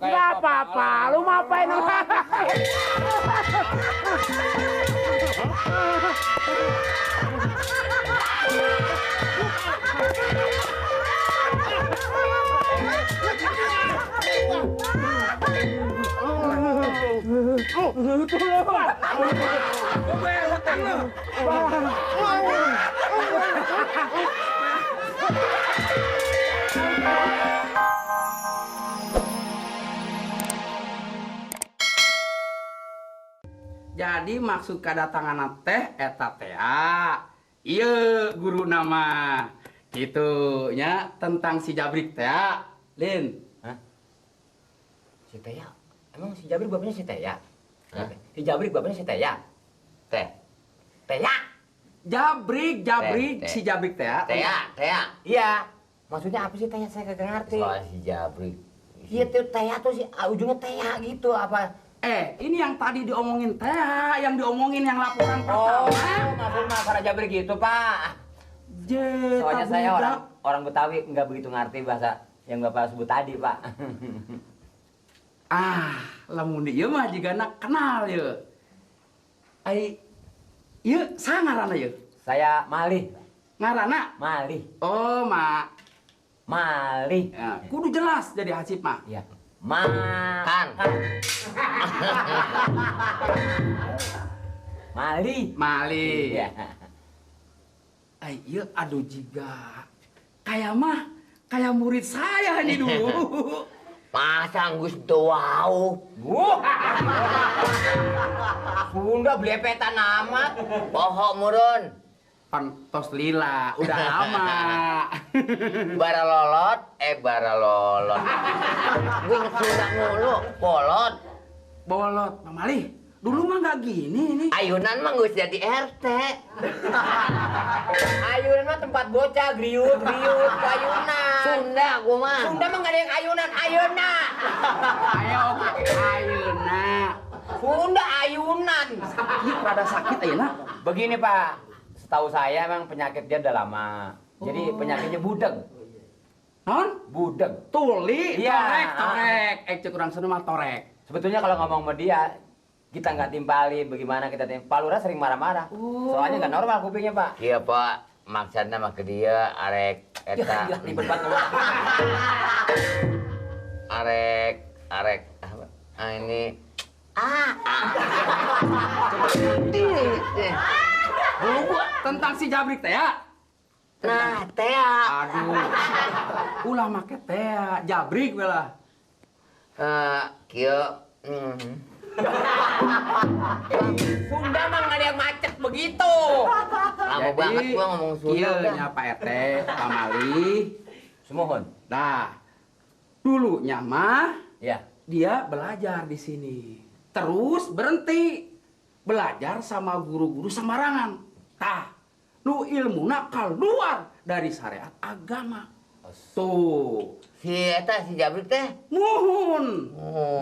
Nggak apa-apa, lu ngapain? Jadi maksud kedatangan teh eta teh iya guru nama gitu nya tentang si Jabrik teh Lin. Hah? Si Teya? Emang si Jabrik bapaknya si Teya? Si Jabrik bapaknya si Teya? Teya? Jabrik si Jabrik teh Teya? Iya. Maksudnya apa sih Teya? Saya kagak ngerti. Soal si Jabrik. Iya tuh Teya tuh si ujungnya Teya gitu apa? Ini yang tadi diomongin teh, yang diomongin yang laporan Oh, pertama. maksud masalah Jabrik gitu, Pak. Soalnya saya orang Betawi nggak begitu ngerti bahasa yang Bapak sebut tadi, Pak. Lamun dieu mah jigana kenal ye. Ieu saha ngaranna ye? Saya Malih. Ngaranna? Malih. Oh, Malih. Ya, kudu jelas jadi hasib mah. Iya. Malih. Malih. Iya. Ieu aduh jiga. Kayak murid saya nih dulu. Masa Gus Doau. Sunda belepetan amat. Pohok murun. Pantos lila, udah lama. Baralolot. Gue Sunda mulu. Bolot. Pak Malih, dulu mah nggak gini nih. Ayunan mah Gus jadi RT. Ayunan mah tempat bocah, griut, ayunan. Sunda gua mah. Sunda mah nggak ada yang ayunan. Ayeuna. Sunda ayunan. Ini rada sakit ayeuna. Begini Pak, setahu saya emang penyakit dia udah lama. Jadi penyakitnya budeg. Non? Budeg. Tuli, Iya. torek. Cek urang sana mah torek. Sebetulnya kalau ngomong sama dia, kita nggak timpali, bagaimana kita timpali. Pak Lurah sering marah-marah. Soalnya nggak normal kupingnya Pak. Iya Pak, maksudnya mah ke dia arek eta. Ya, ribet banget ngomong. Arek apa? Ini Dulu gua tentang si Jabrik teh ya. nah, Tea. Aduh. Ulah make teh, Jabrik we lah. Kieu Sunda mah nggak ada yang macet begitu. lama banget gua ngomong Sunda. Ieu dah. nya Pak RT, Pak Malih. Semohon. Dah. Dulunya mah Ya. dia belajar di sini. Terus berhenti belajar sama guru-guru sembarangan. Nu ilmuna keluar dari syariat agama. Tuh, Si eta si Jabrik teh. muhun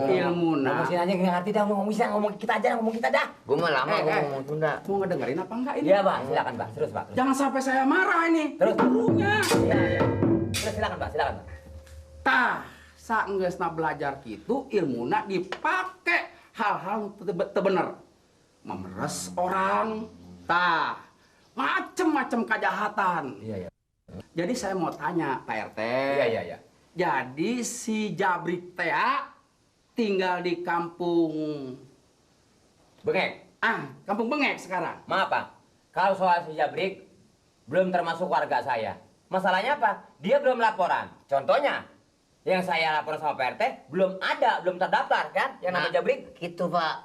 ilmuna. Ngomong aja nggak ngerti dah, ngomong kita aja, ngomong kita dah. Gua mah lama gua ngomong Sunda. Mau ngedengerin apa enggak ini? Iya Pak, silakan Pak, terus Pak. Jangan sampai saya marah ini. Terus? Gurunya. Iya. Terus silakan Pak. Saenggeusna belajar kitu ilmuna dipake hal-hal teu bener. Memeres orang. Macem-macem kejahatan. Iya. Jadi saya mau tanya Pak RT. Iya. Jadi si Jabrik teh tinggal di kampung Bengek. kampung Bengek sekarang. Maaf Pak, kalau soal si Jabrik belum termasuk warga saya. Masalahnya apa? Dia belum laporan. Contohnya, yang saya lapor sama Pak RT belum terdaftar kan? Yang nama Jabrik. Gitu Pak.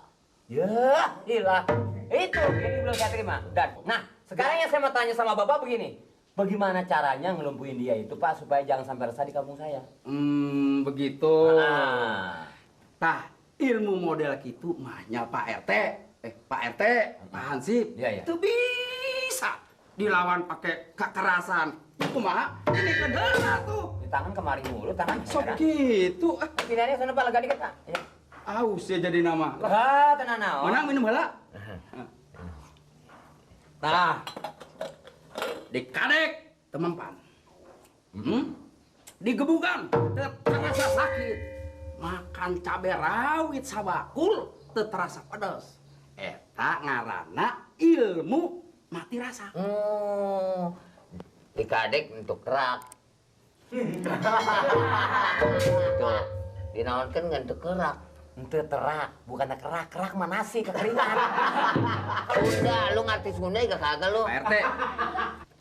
Ya, ilah. Itu, ini belum saya terima. Nah, sekarang yang saya mau tanya sama Bapak begini. Bagaimana caranya ngelumpuhin dia itu Pak supaya jangan sampai resah di kampung saya? Begitu. Ilmu model gitu mahnya Pak RT. Pak RT, Pak Hansip. Iya. Itu bisa dilawan pakai kekerasan. Kumaha? Ini kedela tuh. Di tangan kemari mulu, tangan. Sok gitu. Pindahannya sana Pak, lega dikit Pak. Ya. Aus ya jadi nama. Tenang naon. Mana minum heula? Dikadek temempan. Digebukan, terasa sakit. makan cabai rawit sabakul teu terasa pedes. Eta ngaranna ilmu mati rasa. Dikadek untuk kerak. Tuh, dinaonkeun ngan teu kerak. Ente terak, bukan kerak, kerak mah nasi kekeringan. Udah, lu ngerti Sunda juga kagak lu. Pak RT,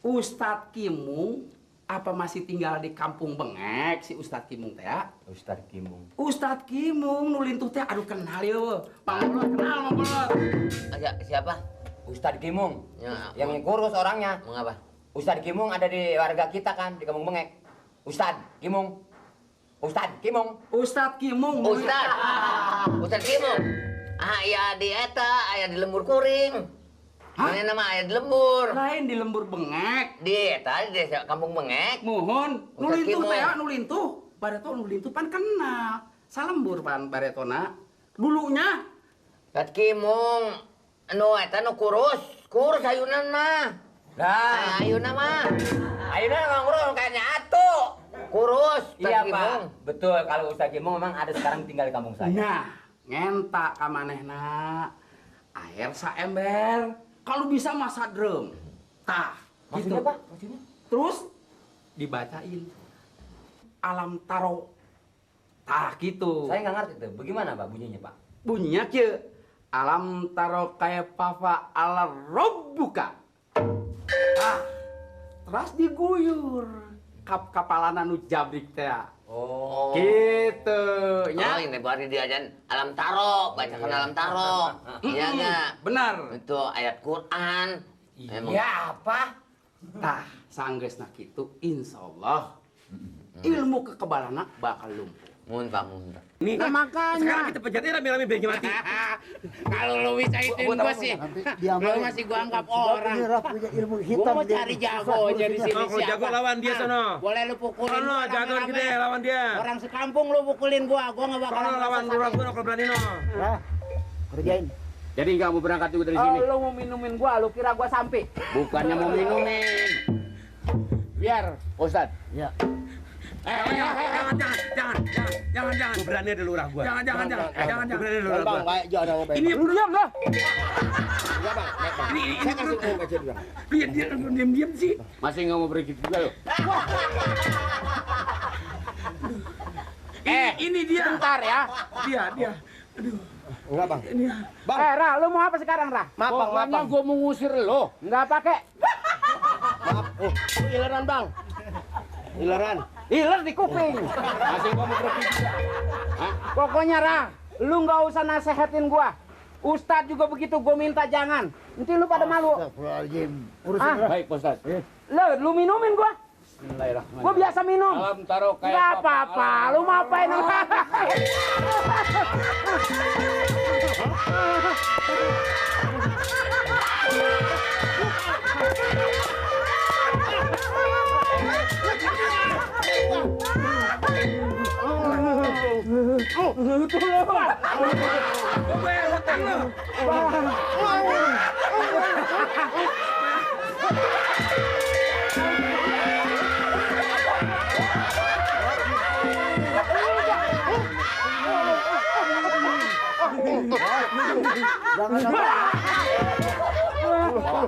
Ustadz Kimung apa masih tinggal di Kampung Bengek si Ustadz Kimung teh ya? Ustadz Kimung. Ustadz Kimung nulintuh teh aduh kenal ya. Pangulot kenal Mangulot. Siapa? Ustadz Kimung. Ya, Yang kurus orangnya. Mengapa? Ustadz Kimung ada di warga kita kan di Kampung Bengek. Ustadz Kimung. Ustadz Kimung. Ustadz Kimung. Ustadz Kimung. Aya di eta, aya di lembur kuring. Hah? Mana nama aya di lembur. Lain di lembur Bengek. Di eta di desa Kampung Bengek. Mohon Ustadz nulintuh Kimung. teh ya nulintuh. Bareto nulintuh pan kenal. Salembur pan baretona. Dulunya Ustadz Kimung. Nu eta nu kurus. Kurus ayunan mah. Nah, Ayunan mah. ayeuna emang kurus kayaknya atu. Kurus. Ustadz Iya Kimung. Pak, betul. Kalau Ustadz Kimung memang ada sekarang tinggal di kampung saya. nah ngentak ka manehna air saember. Kalau bisa masak drum. Tah, Maksudnya gitu. Pak? Maksudnya? Terus dibacain alam taro. Tah gitu. Saya nggak ngerti tuh. Bagaimana Pak bunyinya Pak? Bunyinya kieu. Alam taro kaifa ala rabbuka. Ah. Terus diguyur kapalana nu jabrik teh. Oh. Gitu Oh, nya. ini berarti diajan alam taro, bacakan alam taro. Iya enggak? Benar. Itu ayat Quran. Emang. Iya apa? Tah, sanggeusna kitu insyaallah ilmu kekebalana bakal lumpuh. Mun Pak, mun. Nih, Nah, makanya. Sekarang kita pencetnya rame-rame biar mati. Kalau lu bisa ituin gua sih, lu masih gua anggap orang. punya ilmu Gua hitam. mau cari jagonya di sini Oh, kalau jago lawan dia sono. Boleh lu pukulin Sono gua jagoan rame-rame. gede lawan dia. Orang sekampung lu pukulin gua nggak bakal. Sono lawan lurah gua kalau berani no. Nah, kerjain. Jadi nggak mau berangkat juga dari sini? Lu mau minumin gua, lu kira gua sampai? Bukannya mau minumin. Biar, Ustad. Ya. Jangan. Gua berani ada lurah gua. Jangan. Gua berani ada lurah gua. Ini Lu diam dah. Dia diam sih. Masih nggak mau pergi juga lu? Ini dia. Bentar ya. Dia. Enggak, Bang. Ra, lu mau apa sekarang, Ra? Pokoknya gua mau ngusir lu. Nggak pakai. Maaf. Ileran, Bang. Ileran. Hiler di kuping. Masih gua mau pergi juga. Hah? Pokoknya, Ra, lu nggak usah nasehatin gua. Ustadz juga begitu, gua minta jangan. Nanti lu pada malu. Astagfirullahaladzim. Ah, baik, Ustadz. Lu minumin gua. Bismillahirrahmanirrahim. Gua biasa minum. Alam taro kayak nggak apa-apa. Lu mau apain?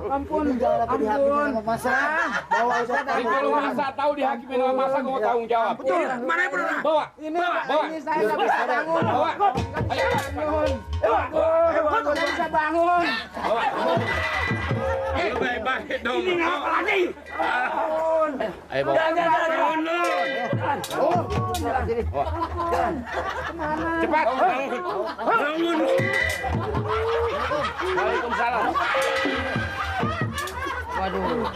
Ampun, Jangan apa dihakimi sama masa. Bawa aja. Kalau masa tahu dihakimi sama masa, gua mau tanggung jawab. Mana yang pernah? Bawa. Ini saya nggak bisa bangun. Bawa. Ayo bangun. Gua nggak bisa bangun. Baik dong. Ini ngapa lagi? Ayo bawa. Cepat. Bangun. Waalaikumsalam. Waduh.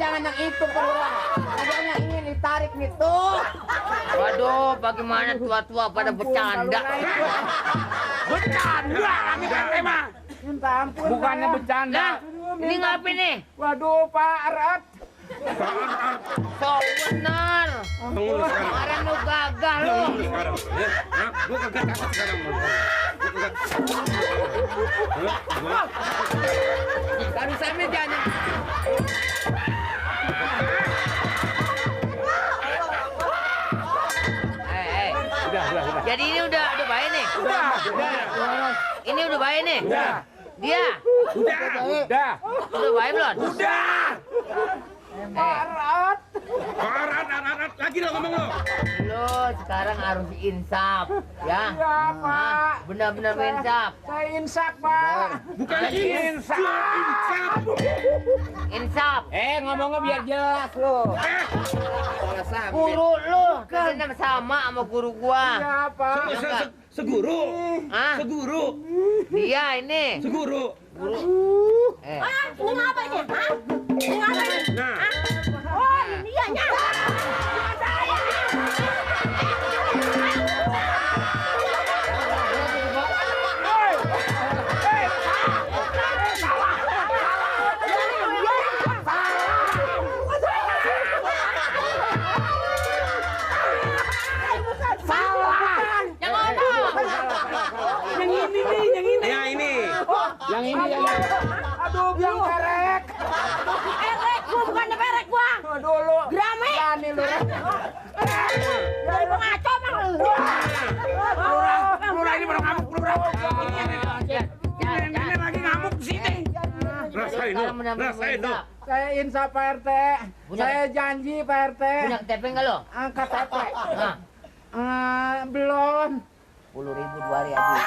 Jangan yang itu keluar. Adanya ingin ditarik nih tuh. Waduh, bagaimana tua-tua pada bercanda. Bercanda kami emang. Minta ampun. Bukannya bercanda. Ini ngapain nih? Waduh, Pak Arat. So benar. Bangun lu sekarang. Kemarin lu gagal lu. Bangun lu sekarang. Ya, nah, gua kagak takut sekarang. Gua kagak. Gua. Kadu sampe jangan. Udah. Jadi ini udah baik nih. Udah. Ini udah baik nih. Udah. Dia Udah. udah baik belum? Udah. Parat. Arat. Lagi lo ngomong lo. Lo sekarang harus insaf, ya. Iya, Pak. Benar-benar insaf. Saya insaf, Pak. Bukan insaf. Insaf. Ngomongnya biar jelas lo. Guru lu kan sama guru gua. Iya, Pak. Seguru. Ah, Seguru. dia ini. Seguru. Mau ngapain ya? Hah? Mau ngapain? Nah. Oh, ini dianya. Ya ini. Yang ini. Aduh, yang kerek. Perek gua, bukannya perek gua. Aduh, lu. Grame. Berani lu, Rek. Dari pengaco emang lu. Lurah ini baru ngamuk. Ini lagi ngamuk di sini. Rasain lu. Sekarang benar-benar Rasain lu. insaf. Saya insaf, Pak RT. Punya- Saya janji, Pak RT. Punya KTP enggak lo? Angkat KTP. Nah, Belum. 10.000 2 hari habis.